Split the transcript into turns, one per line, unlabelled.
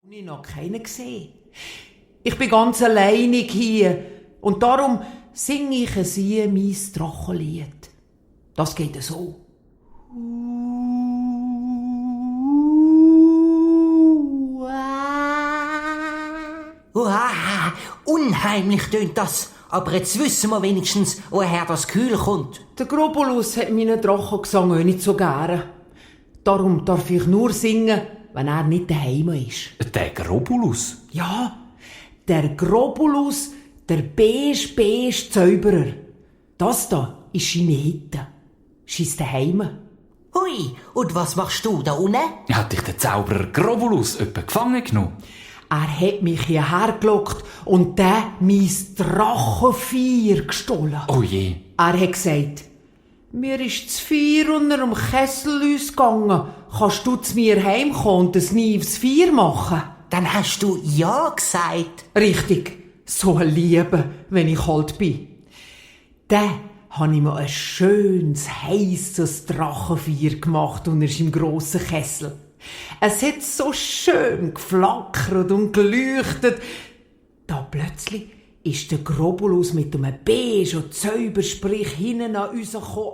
Ich habe noch keinen gesehen. Ich bin ganz alleinig hier und darum singe ich mein Drachenlied. Das geht so.
Uah, unheimlich tönt das. Aber jetzt wissen wir wenigstens, woher das Gefühl kommt.
Der Grobulus hat meinen Drachengesang auch nicht so gerne. Darum darf ich nur singen, wenn er nicht daheim ist.
Der Grobulus?
Ja, der Grobulus, der beige Zauberer. Das da ist seine Hitte. Sein Daheim.
Hui, und was machst du da unten?
Hat dich der Zauberer Grobulus etwa gefangen genommen?
Er hat mich hierher gelockt und dann mein Drachenfeuer gestohlen.
Oh je.
Er hat gesagt, mir ist zu Feuer unter dem Kessel ausgegangen. Kannst du zu mir heimkommen und ein neues Feuer machen?
Dann hast du ja gesagt.
Richtig, so eine Liebe, wenn ich kalt bin. Dann habe ich mir ein schönes, heisses Drachenfeuer gemacht unter seinem grossen Kessel. Es hat so schön geflackert und geleuchtet. Da plötzlich ist der Grobulus mit einem beigen Zaubersprich hinten an uns gekommen.